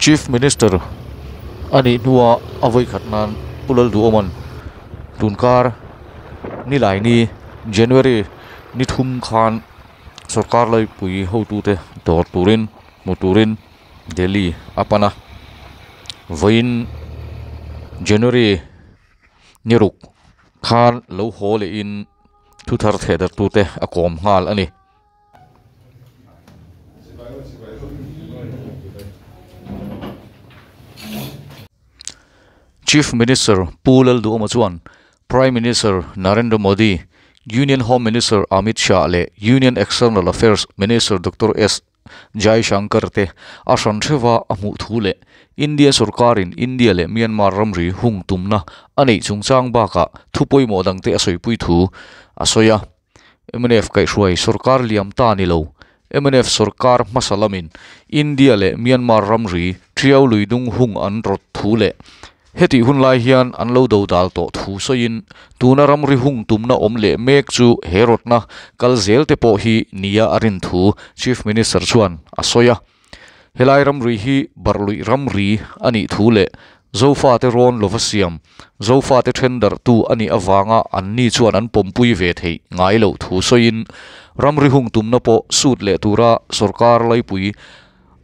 Chief Minister a nih hnua a vawikhat nan Pu Lalduhawma'n tunkar Nilaini January ni thum khan sorkar laipui hotute dawr turin hmu turin Delhi a pan a. Vawiin January ni ruk khan lo haw lehin thu thar theh darhtute a kawm nghal a ni. Chief Minister Pu Lalduhoma chuan Prime Minister Narendra Modi, Union Home Minister Amit Shah leh Union External Affairs Minister Doctor S Jaishankar te a hran hreva a hmuh thu leh India sorkarin India leh Myanmar ramri hung tumna a neih chungchang bakah thu pawimawh dangte a sawipui thu a sawi a. Mnf kaihhruai sorkar liam ta ni lo. Mnf sorkar hmasa lamin India leh Myanmar ramri Tiau lui dung hung an rawt thu leh hetih hun lai hian an lo do dal tawh thu sawiin tuna ramri hung tumna awm leh mek chu he rawtna kal zel te pawh hi nia a rin thu Chief Minister chuan a sawi a. Helai ramri hi barhluih ramri a nih thu leh Zofate rawn lova siam, Zofate then darhtu a nih avanga anni chuan an pawmpui ve theih ngai loh thu sawiin ramri hung tumna pawh sut leh tura sorkar laipui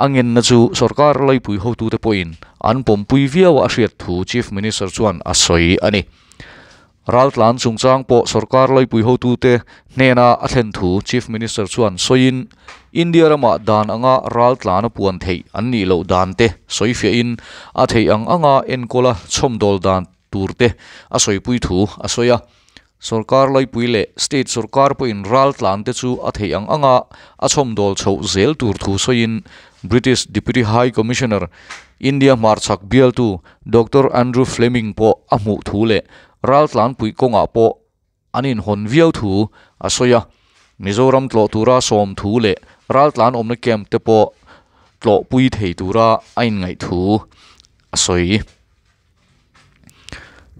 a ngenna chu sorkar laipui hotute pawhin an pawmpui viau a hriat thu Chief Minister chuan a sawi a ni. Raltlan chungchang pawh sorkar laipui hotute hnena a thlen thu Chief Minister chuan sawiin, India ramah dan anga raltlan a puan theih an nih loh dan te sawifiahin a theih ang anga enkawla chhawmdawl dan tur te a sawipui thu a sawi a. Sorkar laipui leh state sorkar pawhin raltlan te chu a theih ang anga a chhawmdawl chhoh zel tur thu sawiin British Deputy High Commissioner India hmarchhak bialtu Doctor Andrew Fleming pawh a hmuh thu leh raltlanpui kawngah pawh an inhawn viau thu a sawi a. Mizoram tlawh tura sawm thu leh raltlan awmna camp te pawh tlawhpui thei tura a inngaih thu a sawi.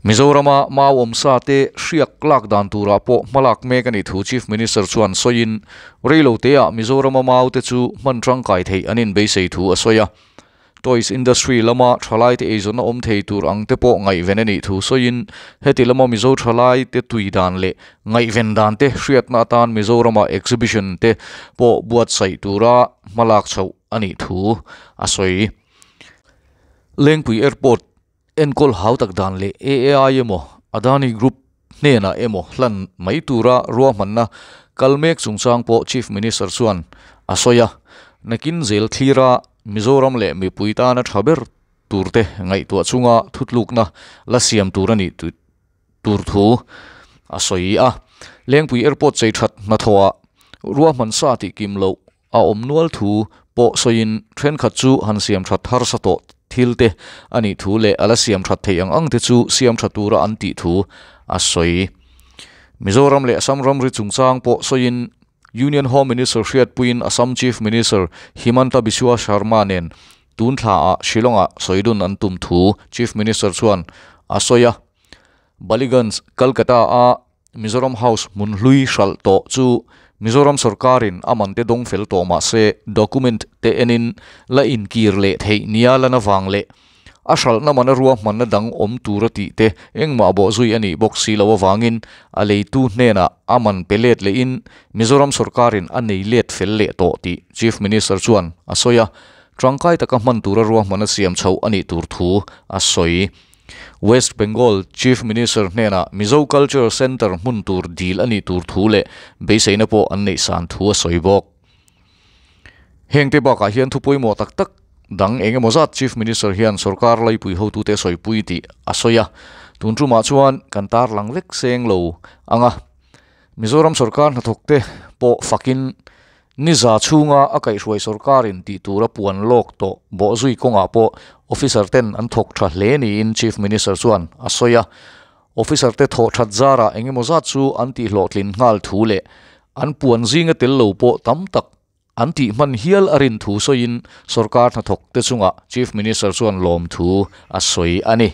Mizorama mau awmsa te hriak lak dan turah pawh hmalak mek a nih thu Chief Minister chuan sawiin, reiloteah Mizorama mau te chu hman tangkai theih an inbeisei thu a sawi a. Toys industry lama thalaite eizawnna awm thei tur ang te pawh ngaihven a nih thu sawiin, heti lama Mizo thalaite tui dan leh ngaihven dan te hriatna atan Mizorama exhibition te pawh buatsaih tura hmalak chhoh a nih thu a sawi. Lengpui Airport enkawl hau tak dan leh AAI emaw Adani Group hnenah emaw hlan mai tura ruahmanna kal mek chungchang pawh Chief Minister chuan a sawi a, nakin zel thlira Mizoram leh mipui tana tha ber turte ngaihtuah chunga thutlukna la siam tur a nih tur thu a sawi a. Lengpui Airport chei that hnathawhah ruahman sa tih kim loh a awm nual thu pawh sawiin thenkhat chu han siam that harsa tawh thil te a nih thu leh a la siam that theih ang ang te chu siam tha tura an tih thu a sawi. Mizoram leh Assam ramri chungchang pawh sawiin Union Home Minister hriatpuiin Assam Chief Minister Himanta Biswa Sarma nen tun thlaah Shillong-ah sawidun an tum thu Chief Minister chuan a sawi a. Ballygunge, Calcutta-a Mizoram House hmun hlui hralh tawh chu Mizoram sorkarin a man te dawng fel tawh mah se document te enin la inkir leh theih nia lan avang leh a hralhna mana ruahmanna dang awm tur a tih te engmah bawh zui a nih bawk si lo avangin a leitu hnenah a man pe let lehin Mizoram sorkarin a nei let fel leh tawh tih Chief Minister chuan a sawi a, tangkai taka hman tura ruahmanna siam chhoh a nih tur thu a sawi. West Bengal Chief Minister hnenah Mizo Culture Centre hmun tur dil a nih tur thu leh beiseina pawh an neih san thu a sawi bawk. Hengte bakah hian thu pawimawh tak tak dang eng emaw zat Chief Minister hian sorkar laipui hotute sawipui tih a sawi a, tun tumah chuan kan tarlang vek seng lo ang a. Mizoram sorkar hnathawkte pawh fakin Niza chhunga a kaihhruai sorkarin tih tura puan lawk tawh bawhzui kawngah pawh officer ten an thawk tha hle niin Chief Minister chuan a sawi a. Officer te thawh that zarah eng emaw zat chu an tihhlawhtlin nghal thu leh an puan zinga tel lo pawh tam tak an tih hman hial a rin thu sawiin sorkar hnathawk te chungah Chief Minister chuan lawm thu a sawi a ni.